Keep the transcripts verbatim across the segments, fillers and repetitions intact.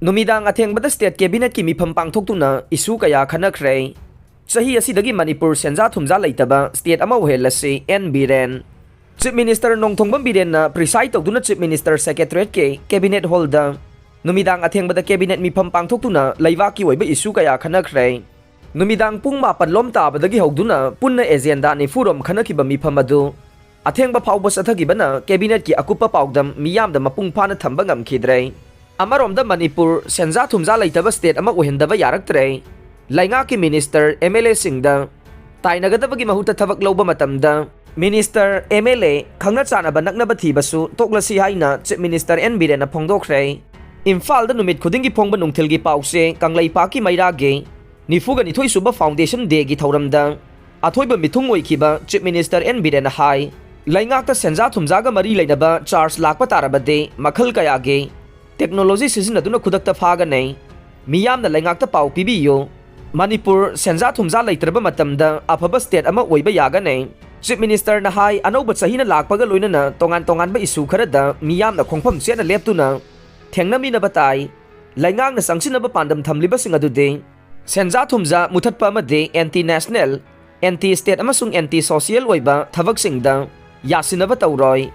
ꯅꯨꯃꯤꯗꯥꯡ ꯑꯊꯦꯡꯕꯗ state cabinetꯀꯤ ꯃꯤꯐꯝ ꯄꯥꯡꯊꯣꯛꯇꯨꯅ issue ꯀꯌꯥ ꯈꯟꯅꯈ꯭ꯔꯦ꯫ ꯆꯍꯤ ꯑꯁꯤꯗꯒꯤ ꯃꯅꯤꯄꯨꯔ ꯁꯦꯟꯖꯥ ꯊꯨꯝꯖꯥ ꯂꯩꯇꯕ state ꯑꯃ ꯑꯣꯏꯍꯜꯂꯁꯤ, N Biren. Chief Minister Nongthombam ꯕꯤꯔꯦꯟꯅ preside ꯇꯧꯗꯨꯅ Chief Minister Secretariatꯀꯤ cabinet hallꯗ ꯅꯨꯃꯤꯗꯥꯡ ꯑꯊꯦꯡꯕꯗ cabinet ꯃꯤꯐꯝ ꯄꯥꯡꯊꯣꯛꯇꯨꯅ ꯂꯩꯕꯥꯛꯀꯤ ꯑꯣꯏꯕ issue ꯀꯌꯥ ꯈꯟꯅꯈ꯭ꯔꯦ꯫ ꯅꯨꯃꯤꯗꯥꯡ ꯄꯨꯡ ꯃꯥꯄꯟ ꯂꯣꯝ ꯇꯥꯕꯗꯒꯤ ꯍꯧꯗꯨꯅ ꯄꯨꯟꯅ agenda ꯅꯤꯐꯨ ꯔꯣꯝ ꯈꯟꯅꯈꯤꯕ ꯃꯤꯐꯝ ꯑꯗꯨ ꯑꯊꯦꯡꯕ ꯐꯥꯎꯕ ꯆꯠꯊꯈꯤꯕꯅ cabinetꯀꯤ ꯑꯀꯨꯞꯄ ꯄꯥꯎꯗꯝ ꯃꯤꯌꯥꯝꯗ ꯃꯄꯨꯡ ꯐꯥꯅ ꯊꯝꯕ ꯉꯝꯈꯤꯗ꯭ꯔꯦ꯫ ꯑꯃꯔꯣꯝꯗ ꯃꯅꯤꯄꯨꯔ ꯁꯦꯟꯖꯥ ꯊꯨꯝꯖꯥ ꯂꯩꯇꯕ state ꯑꯃ ꯑꯣꯏꯍꯟꯗꯕ ꯌꯥꯔꯛꯇ꯭ꯔꯦ꯫ ꯂꯩꯉꯥꯛꯀꯤ minister, MLAꯁꯤꯡꯗ ꯇꯥꯏꯅꯒꯗꯕꯒꯤ ꯃꯍꯨꯠꯇ ꯊꯕꯛ ꯂꯧꯕ ꯃꯇꯝꯗ minister, MLA ꯈꯪꯅ ꯆꯥꯟꯅꯕ ꯅꯛꯅꯕ ꯊꯤꯕꯁꯨ ꯇꯣꯛꯂꯁꯤ ꯍꯥꯏꯅ Chief Minister ꯑꯦꯟ ꯕꯤꯔꯦꯟꯅ ꯐꯣꯡꯗꯣꯛꯈ꯭ꯔꯦ꯫ ꯏꯝꯐꯥꯜꯗ ꯅꯨꯃꯤꯠ ꯈꯨꯗꯤꯡꯒꯤ ꯐꯣꯡꯕ ꯅꯨꯡꯊꯤꯜꯒꯤ ꯄꯥꯎꯆꯦ ꯀꯪꯂꯩꯄꯥꯛꯀꯤ ꯃꯩꯔꯥꯒꯤ ꯅꯤꯐꯨꯒ ꯅꯤꯊꯣꯏ ꯁꯨꯕ Foundation Dayꯒꯤ ꯊꯧꯔꯝꯗ ꯑꯊꯣꯏꯕ ꯃꯤꯊꯨꯡ ꯑꯣꯏꯈꯤꯕ Chief Minister ꯑꯦꯟ ꯕꯤꯔꯦꯟꯅ ꯍꯥꯏ, ꯂꯩꯉꯥꯛꯇ ꯁꯦꯟꯖꯥ ꯊꯨꯝꯖꯥꯒ ꯃꯔꯤ ꯂꯩꯅꯕ charge ꯂꯥꯛꯄ ꯇꯥꯔꯕꯗꯤ ꯃꯈꯜ ꯀꯌꯥꯒꯤ technology ꯁꯤꯖꯤꯟꯅꯗꯨꯅ ꯈꯨꯗꯛꯇ ꯐꯥꯒꯅꯤ꯫ ꯃꯤꯌꯥꯝꯅ ꯂꯩꯉꯥꯛꯇ ꯄꯥꯎ ꯄꯤꯕꯤꯌꯨ꯫ ꯃꯅꯤꯄꯨꯔ ꯁꯦꯟꯖꯥ ꯊꯨꯝꯖꯥ ꯂꯩꯇ꯭ꯔꯕ ꯃꯇꯝꯗ ꯑꯐꯕ state ꯑꯃ ꯑꯣꯏꯕ ꯌꯥꯒꯅꯤ꯫ Chief Ministerꯅ ꯍꯥꯏ, ꯑꯅꯧꯕ ꯆꯍꯤꯅ ꯂꯥꯛꯄꯒ ꯂꯣꯏꯅꯅ ꯇꯣꯉꯥꯟ ꯇꯣꯉꯥꯟꯕ issue ꯈꯔꯗ ꯃꯤꯌꯥꯝꯅ ꯈꯣꯡꯐꯝ ꯆꯦꯠꯅ ꯂꯦꯞꯇꯨꯅ ꯊꯦꯡꯅꯃꯤꯟꯅꯕ ꯇꯥꯏ꯫ ꯂꯩꯉꯥꯛꯅ ꯆꯪꯁꯤꯟꯅꯕ ꯄꯥꯟꯗꯝ ꯊꯝꯂꯤꯕꯁꯤꯡ ꯑꯗꯨꯗꯤ ꯁꯦꯟꯖꯥ ꯊꯨꯝꯖꯥ ꯃꯨꯊꯠꯄ ꯑꯃꯗꯤ anti national, anti state ꯑꯃꯁꯨꯡ anti social ꯑꯣꯏꯕ ꯊꯕꯛꯁꯤꯡꯗ ꯌꯥꯁꯤꯟꯅꯕ ꯇꯧꯔꯣꯏ꯫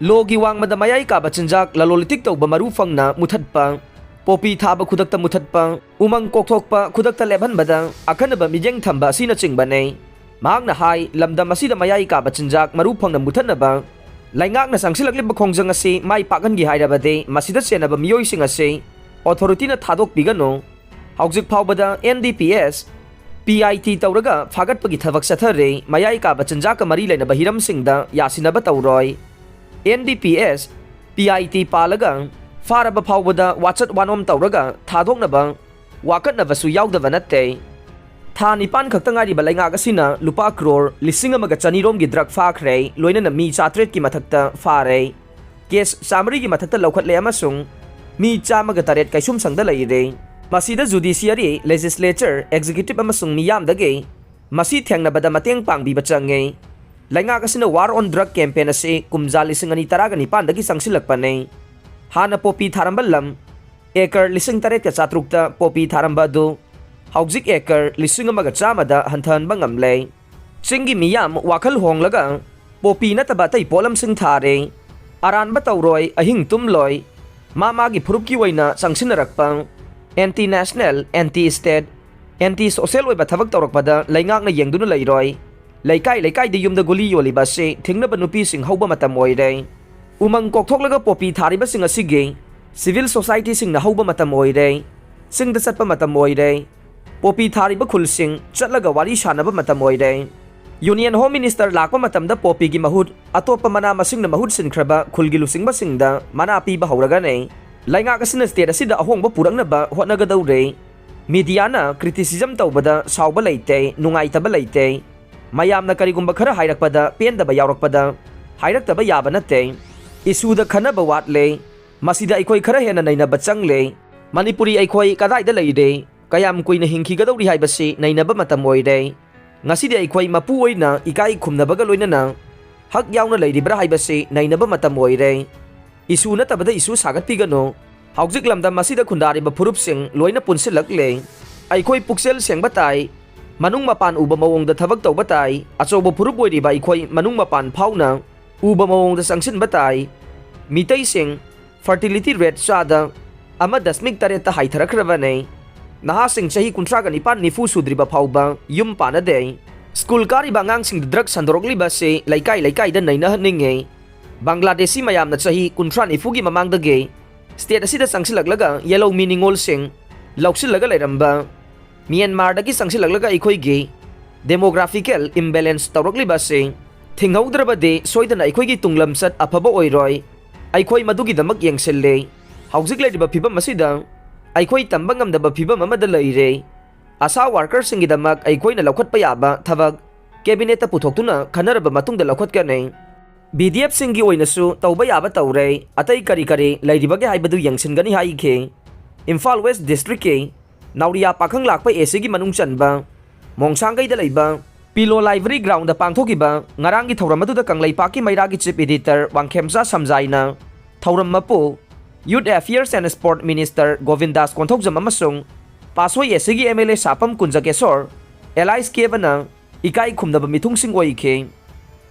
ꯂꯣꯒꯤ ꯋꯥꯡꯃꯗ ꯃꯌꯥꯏ ꯀꯥꯕ ꯆꯤꯟꯖꯥꯛ ꯂꯂꯣꯟ ꯏꯇꯤꯛ ꯇꯧꯕ ꯃꯔꯨ ꯐꯪꯅ ꯃꯨꯊꯠꯄ, ꯄꯣꯄꯤ ꯊꯥꯕ ꯈꯨꯗꯛꯇ ꯃꯨꯊꯠꯄ, ꯎꯃꯪ ꯀꯣꯛꯊꯣꯛꯄ ꯈꯨꯗꯛꯇ ꯂꯦꯞꯍꯟꯕꯗ ꯑꯈꯟꯅꯕ ꯃꯤꯠꯌꯦꯡ ꯊꯝꯕ ꯑꯁꯤꯅꯆꯤꯡꯕꯅꯤ꯫ ꯃꯍꯥꯛꯅ ꯍꯥꯏ, ꯂꯝꯗꯝ ꯑꯁꯤꯗ ꯃꯌꯥꯏ ꯀꯥꯕ ꯆꯤꯟꯖꯥꯛ ꯃꯔꯨ ꯐꯪꯅ ꯃꯨꯊꯠꯅꯕ ꯂꯩꯉꯥꯛꯅ ꯆꯪꯁꯤꯜꯂꯛꯂꯤꯕ ꯈꯣꯡꯖꯪ ꯑꯁꯤ ꯃꯥꯏ ꯄꯥꯛꯍꯟꯒꯦ ꯍꯥꯏꯔꯕꯗꯤ ꯃꯁꯤꯗ ꯆꯦꯟꯅꯕ ꯃꯤꯑꯣꯏꯁꯤꯡ ꯑꯁꯤ authorityꯅ ꯊꯥꯗꯣꯛꯄꯤꯒꯅꯨ꯫ ꯍꯧꯖꯤꯛ ꯐꯥꯎꯕꯗ N D P S, P I T ꯇꯧꯔꯒ ꯐꯥꯒꯠꯄꯒꯤ ꯊꯕꯛ ꯆꯠꯊꯔꯤ꯫ ꯃꯌꯥꯏ ꯀꯥꯕ ꯆꯤꯟꯖꯥꯛꯀ ꯃꯔꯤ ꯂꯩꯅꯕ ꯍꯤꯔꯝꯁꯤꯡꯗ ꯌꯥꯁꯤꯟꯅꯕ ꯇꯧꯔꯣꯏ꯫ N D P S, P I T ꯄꯥꯜꯂꯒ ꯐꯥꯔꯕ ꯐꯥꯎꯕꯗ ꯋꯥꯆꯠ ꯋꯥꯅꯣꯝ ꯇꯧꯔꯒ ꯊꯥꯗꯣꯛꯅꯕ ꯋꯥꯀꯠꯅꯕꯁꯨ ꯌꯥꯎꯗꯕ ꯅꯠꯇꯦ꯫ ꯊꯥ ꯅꯤꯄꯥꯟ ꯈꯛꯇ ꯉꯥꯏꯔꯤꯕ ꯂꯩꯉꯥꯛ ꯑꯁꯤꯅ ꯂꯨꯄꯥ ꯀ꯭ꯔꯣꯔ ꯂꯤꯁꯤꯡ ꯑꯃꯒ ꯆꯅꯤ ꯔꯣꯝꯒꯤ drug ꯐꯥꯈ꯭ꯔꯦ, ꯂꯣꯏꯅꯅ ꯃꯤ ꯆꯥꯇ꯭ꯔꯦꯠꯀꯤ ꯃꯊꯛꯇ ꯐꯥꯔꯦ꯫ Case ꯆꯥꯃꯔꯤꯒꯤ ꯃꯊꯛꯇ ꯂꯧꯈꯠꯂꯦ ꯑꯃꯁꯨꯡ ꯃꯤ ꯆꯥꯝꯃꯒ ꯇꯔꯦꯠ ꯀꯩꯁꯨꯝꯁꯪꯗ ꯂꯩꯔꯦ꯫ ꯃꯁꯤꯗ judiciary, legislature, executive ꯑꯃꯁꯨꯡ ꯃꯤꯌꯥꯝꯗꯒꯤ ꯃꯁꯤ ꯊꯦꯡꯅꯕꯗ ꯃꯇꯦꯡ ꯄꯥꯡꯕꯤꯕ ꯆꯪꯉꯦ꯫ ꯂꯩꯉꯥꯛ ꯑꯁꯤꯅ War on Drug campaign ꯑꯁꯤ ꯀꯨꯝꯖꯥ ꯂꯤꯁꯤꯡ ꯑꯅꯤ ꯇꯔꯥꯒ ꯅꯤꯄꯥꯟꯗꯒꯤ ꯆꯪꯁꯤꯜꯂꯛꯄꯅꯦ꯫ ꯍꯥꯟꯅ ꯄꯣꯄꯤ ꯊꯥꯔꯝꯕ ꯂꯝ ꯑꯦꯀꯔ ꯂꯤꯁꯤꯡ ꯇꯔꯦꯠꯀ ꯆꯥꯇ꯭ꯔꯨꯛꯇ ꯄꯣꯄꯤ ꯊꯥꯔꯝꯕ ꯑꯗꯨ ꯍꯧꯖꯤꯛ ꯑꯦꯀꯔ ꯂꯤꯁꯤꯡ ꯑꯃꯒ ꯆꯥꯝꯃꯗ ꯍꯟꯊꯍꯟꯕ ꯉꯝꯂꯦ꯫ ꯆꯤꯡꯒꯤ ꯃꯤꯌꯥꯝ ꯋꯥꯈꯜ ꯍꯣꯡꯂꯒ ꯄꯣꯄꯤ ꯅꯠꯇꯕ ꯑꯇꯩ ꯄꯣꯠꯂꯝꯁꯤꯡ ꯊꯥꯔꯦ꯫ ꯑꯔꯥꯟꯕ ꯇꯧꯔꯣꯏ, ꯑꯍꯤꯡ ꯇꯨꯝꯂꯣꯏ, ꯃꯥ ꯃꯥꯒꯤ ꯐꯨꯔꯨꯞꯀꯤ ꯑꯣꯏꯅ ꯆꯪꯁꯤꯟꯅꯔꯛꯄ, anti national, anti state, anti social ꯑꯣꯏꯕ ꯊꯕꯛ ꯇꯧꯔꯛꯄꯗ ꯂꯩꯉꯥꯛꯅ ꯌꯦꯡꯗꯨꯅ ꯂꯩꯔꯣꯏ꯫ ꯂꯩꯀꯥꯏ ꯂꯩꯀꯥꯏꯗ ꯌꯨꯝꯗ ꯒꯨꯂꯤ ꯌꯣꯜꯂꯤꯕ ꯑꯁꯤ ꯊꯤꯡꯅꯕ ꯅꯨꯄꯤꯁꯤꯡ ꯍꯧꯕ ꯃꯇꯝ ꯑꯣꯏꯔꯦ꯫ ꯎꯃꯪ ꯀꯣꯛꯊꯣꯛꯂꯒ ꯄꯣꯄꯤ ꯊꯥꯔꯤꯕꯁꯤꯡ ꯑꯁꯤꯒꯤ ꯁꯤꯚꯤꯜ ꯁꯣꯁꯥꯏꯇꯤꯁꯤꯡꯅ ꯍꯧꯕ ꯃꯇꯝ ꯑꯣꯏꯔꯦ꯫ ꯆꯤꯡꯗ ꯆꯠꯄ ꯃꯇꯝ ꯑꯣꯏꯔꯦ꯫ ꯄꯣꯄꯤ ꯊꯥꯔꯤꯕ ꯈꯨꯜꯁꯤꯡ ꯆꯠꯂꯒ ꯋꯥꯔꯤ ꯁꯥꯟꯅꯕ ꯃꯇꯝ ꯑꯣꯏꯔꯦ꯫ ꯌꯨꯅꯤꯌꯟ ꯍꯣꯝ ꯃꯤꯅꯤꯁꯇꯔ ꯂꯥꯛꯄ ꯃꯇꯝꯗ ꯄꯣꯄꯤꯒꯤ ꯃꯍꯨꯠ ꯑꯇꯣꯞꯄ ꯃꯅꯥ ꯃꯁꯤꯡꯅ ꯃꯍꯨꯠ ꯁꯤꯟꯈ꯭ꯔꯕ ꯈꯨꯜꯒꯤ ꯂꯨꯆꯤꯡꯕꯁꯤꯡꯗ ꯃꯅꯥ ꯄꯤꯕ ꯍꯧꯔꯒꯅꯤ꯫ ꯂꯩꯉꯥꯛ ꯑꯁꯤꯅ ꯁ꯭ꯇꯦꯠ ꯑꯁꯤꯗ ꯑꯍꯣꯡꯕ ꯄꯨꯔꯛꯅꯕ ꯍꯣꯠꯅꯒꯗꯧꯔꯦ꯫ ꯃꯤꯗꯤꯌꯥꯅ ꯀ꯭ꯔꯤꯇꯤꯁꯤꯖꯝ ꯇꯧꯕꯗ ꯁꯥꯎꯕ ꯂꯩꯇꯦ, ꯅꯨꯡꯉꯥꯏꯇꯕ ꯂꯩꯇꯦ꯫ ꯃꯌꯥꯝꯅ ꯀꯔꯤꯒꯨꯝꯕ ꯈꯔ ꯍꯥꯏꯔꯛꯄꯗ, ꯄꯦꯟꯗꯕ ꯌꯥꯎꯔꯛꯄꯗ ꯍꯥꯏꯔꯛꯇꯕ ꯌꯥꯕ ꯅꯠꯇꯦ꯫ ꯏꯁꯨꯗ ꯈꯟꯅꯕ ꯋꯥꯠꯂꯦ꯫ ꯃꯁꯤꯗ ꯑꯩꯈꯣꯏ ꯈꯔ ꯍꯦꯟꯅ ꯅꯩꯅꯕ ꯆꯪꯂꯦ꯫ ꯃꯅꯤꯄꯨꯔꯤ ꯑꯩꯈꯣꯏ ꯀꯗꯥꯏꯗ ꯂꯩꯔꯦ? ꯀꯌꯥꯝ ꯀꯨꯏꯅ ꯍꯤꯡꯈꯤꯒꯗꯧꯔꯤ ꯍꯥꯏꯕꯁꯤ ꯅꯩꯅꯕ ꯃꯇꯝ ꯑꯣꯏꯔꯦ꯫ ꯉꯁꯤꯗꯤ ꯑꯩꯈꯣꯏ ꯃꯄꯨ ꯑꯣꯏꯅ ꯏꯀꯥꯏ ꯈꯨꯝꯅꯕꯒ ꯂꯣꯏꯅꯅ ꯍꯛ ꯌꯥꯎꯅ ꯂꯩꯔꯤꯕ꯭ꯔꯥ ꯍꯥꯏꯕꯁꯤ ꯅꯩꯅꯕ ꯃꯇꯝ ꯑꯣꯏꯔꯦ꯫ ꯏꯁꯨ ꯅꯠꯇꯕꯗ ꯏꯁꯨ ꯁꯥꯒꯠꯄꯤꯒꯅꯨ꯫ ꯍꯧꯖꯤꯛ ꯂꯝꯗꯝ ꯑꯁꯤꯗ ꯈꯨꯟꯗꯥꯔꯤꯕ ꯐꯨꯔꯨꯞꯁꯤꯡ ꯂꯣꯏꯅ ꯄꯨꯟꯁꯤꯜꯂꯛꯂꯦ꯫ ꯑꯩꯈꯣꯏ ꯄꯨꯛꯆꯦꯜ ꯁꯦꯡꯕ ꯇꯥꯏ꯫ ꯃꯅꯨꯡ ꯃꯄꯥꯟ ꯎꯕ ꯃꯑꯣꯡꯗ ꯊꯕꯛ ꯇꯧꯕ ꯇꯥꯏ꯫ ꯑꯆꯧꯕ ꯐꯨꯔꯨꯞ ꯑꯣꯏꯔꯤꯕ ꯑꯩꯈꯣꯏ ꯃꯅꯨꯡ ꯃꯄꯥꯟ ꯐꯥꯎꯅ ꯎꯕ ꯃꯑꯣꯡꯗ ꯆꯪꯁꯤꯟꯕ ꯇꯥꯏ꯫ ꯃꯤꯇꯩꯁꯤꯡ ꯐꯔꯇꯤꯂꯤꯇꯤ ꯔꯦꯠ ꯆꯥꯗ ꯑꯃ ꯗꯁꯃꯤꯛ ꯇꯔꯦꯠꯇ ꯍꯥꯏꯊꯔꯛꯈ꯭ꯔꯕꯅꯦ꯫ ꯅꯍꯥꯁꯤꯡ ꯆꯍꯤ ꯀꯨꯟꯊ꯭ꯔꯥꯒ ꯅꯤꯄꯥꯟ ꯅꯤꯐꯨ ꯁꯨꯗ꯭ꯔꯤꯕ ꯐꯥꯎꯕ ꯌꯨꯝ ꯄꯥꯟꯅꯗꯦ꯫ ꯁ꯭ꯀꯨꯜ ꯀꯥꯔꯤꯕ ꯑꯉꯥꯡꯁꯤꯡꯗ ꯗ꯭ꯔꯒ ꯁꯟꯗꯣꯔꯛꯂꯤꯕ ꯑꯁꯤ ꯂꯩꯀꯥꯏ ꯂꯩꯀꯥꯏꯗ ꯅꯩꯅꯍꯟꯅꯤꯡꯉꯤ꯫ ꯕꯪꯒ꯭ꯂꯥꯗꯦꯁꯤ ꯃꯌꯥꯝꯅ ꯆꯍꯤ ꯀꯨꯟꯊ꯭ꯔꯥ ꯅꯤꯐꯨꯒꯤ ꯃꯃꯥꯡꯗꯒꯤ ꯁ꯭ꯇꯦꯠ ꯑꯁꯤꯗ ꯆꯪꯁꯤꯜꯂꯛꯂꯒ ꯌꯦꯜꯍꯧꯃꯤ ꯅꯤꯉꯣꯜꯁꯤꯡ ꯂꯧꯁꯤꯜꯂꯒ ꯂꯩꯔꯝꯕ, ꯃ꯭ꯌꯥꯟꯃꯥꯔꯗꯒꯤ ꯆꯪꯁꯤꯜꯂꯛꯂꯒ ꯑꯩꯈꯣꯏꯒꯤ ꯗꯦꯃꯣꯒ꯭ꯔꯥꯐꯤꯀꯦꯜ ꯏꯝꯕꯦꯂꯦꯟꯁ ꯇꯧꯔꯛꯂꯤꯕ ꯑꯁꯤ ꯊꯤꯡꯍꯧꯗ꯭ꯔꯕꯗꯤ ꯁꯣꯏꯗꯅ ꯑꯩꯈꯣꯏꯒꯤ ꯇꯨꯡꯂꯝꯆꯠ ꯑꯐꯕ ꯑꯣꯏꯔꯣꯏ꯫ ꯑꯩꯈꯣꯏ ꯃꯗꯨꯒꯤꯗꯃꯛ ꯌꯦꯡꯁꯤꯜꯂꯤ꯫ ꯍꯧꯖꯤꯛ ꯂꯩꯔꯤꯕ ꯐꯤꯕꯝ ꯑꯁꯤꯗ ꯑꯩꯈꯣꯏ ꯇꯝꯕ ꯉꯝꯗꯕ ꯐꯤꯕꯝ ꯑꯃꯗ ꯂꯩꯔꯦ꯫ ꯑꯁꯥ ꯋꯥꯔꯀꯔꯁꯤꯡꯒꯤꯗꯃꯛ ꯑꯩꯈꯣꯏꯅ ꯂꯧꯈꯠꯄ ꯌꯥꯕ ꯊꯕꯛ ꯀꯦꯕꯤꯅꯦꯠꯇ ꯄꯨꯊꯣꯛꯇꯨꯅ ꯈꯟꯅꯔꯕ ꯃꯇꯨꯡꯗ ꯂꯧꯈꯠꯀꯅꯤ꯫ ꯕꯤ ꯗꯤ ꯑꯦꯐꯁꯤꯡꯒꯤ ꯑꯣꯏꯅꯁꯨ ꯇꯧꯕ ꯌꯥꯕ ꯇꯧꯔꯦ꯫ ꯑꯇꯩ ꯀꯔꯤ ꯀꯔꯤ ꯂꯩꯔꯤꯕꯒꯦ ꯍꯥꯏꯕꯗꯨ ꯌꯦꯡꯁꯤꯟꯒꯅꯤ ꯍꯥꯏꯈꯤ꯫ ꯏꯝꯐꯥꯜ ꯋꯦꯁ ꯗꯤꯁꯇ꯭ꯔꯤꯛꯀꯤ ꯅꯥꯎꯔꯤꯌꯥ ꯄꯥꯈꯪ ꯂꯥꯛꯄ ꯑꯦ ꯁꯤꯒꯤ ꯃꯅꯨꯡ ꯆꯟꯕ ꯃꯣꯡꯁꯥꯡꯒꯩꯗ ꯂꯩꯕ ꯄꯤꯂꯣ ꯂꯥꯏꯕ꯭ꯔꯦꯔꯤ ꯒ꯭ꯔꯥꯎꯟꯗ ꯄꯥꯡꯊꯣꯛꯈꯤꯕ ꯉꯔꯥꯡꯒꯤ ꯊꯧꯔꯝ ꯑꯗꯨꯗ ꯀꯪꯂꯩꯄꯥꯛꯀꯤ ꯃꯩꯔꯥꯒꯤ ꯆꯤꯐ ꯏꯗꯤꯇꯔ ꯋꯥꯡꯈꯦꯝꯆꯥ ꯁꯝꯖꯥꯏꯅ ꯊꯧꯔꯝ ꯃꯄꯨ Youth Affairs and Sport Minister Govindas Konthoujam ꯑꯃꯁꯨꯡ ꯄꯥꯁꯣꯏ ꯑꯦꯁꯤꯒꯤ ꯑꯦꯝ ꯑꯦꯜ ꯑꯦ ꯁꯥꯄꯝ ꯀꯨꯟꯖꯀꯦꯁꯣꯔ, ꯑꯦꯂꯥꯏꯁ ꯀꯦꯕꯅ ꯏꯀꯥꯏ ꯈꯨꯝꯅꯕ ꯃꯤꯊꯨꯡꯁꯤꯡ ꯑꯣꯏꯈꯤ꯫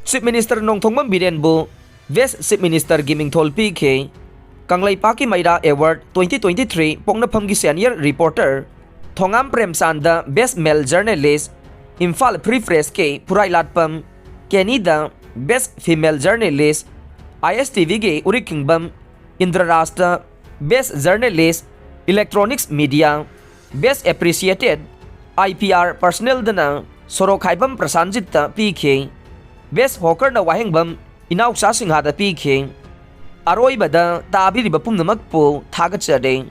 Chief Minister Nongthombam ꯕꯤꯔꯦꯟꯕꯨ Best Chief Ministerꯒꯤ ꯃꯤꯡꯊꯣꯜ ꯄꯤꯈꯤ꯫ ꯀꯪꯂꯩꯄꯥꯛꯀꯤ ꯃꯩꯔꯥ Award twenty twenty three ꯄꯣꯛꯅꯐꯝꯒꯤ senior reporter ꯊꯣꯉꯥꯝ ꯄ꯭ꯔꯦꯝꯆꯥꯟꯗ Best Male Journalist, Imphal Free Pressꯀꯤ ꯐꯨꯔꯥꯏꯂꯥꯠꯄꯝ ꯀꯦꯅꯤꯗ Best Female Journalist, ISTVꯒꯤ ꯎꯔꯤꯛꯈꯤꯡꯕꯝ ꯏꯟꯗ꯭ꯔꯔꯥꯖꯇ Best Journalist, Electronics Media, Best Appreciated IPR Personnelꯗꯅ ꯁꯣꯔꯣꯛꯈꯥꯏꯕꯝ ꯄ꯭ꯔꯁꯥꯟꯖꯤꯠꯇ ꯄꯤꯈꯤ꯫ Best Hawkerꯅ ꯋꯥꯍꯦꯡꯕꯝ ꯏꯅꯥꯎꯆꯥ ꯁꯤꯡꯍꯥꯗ ꯄꯤꯈꯤ꯫ ꯑꯔꯣꯏꯕꯗ ꯇꯥꯕꯤꯔꯤꯕ ꯄꯨꯝꯅꯃꯛꯄꯨ ꯊꯥꯒꯠꯆꯔꯤ꯫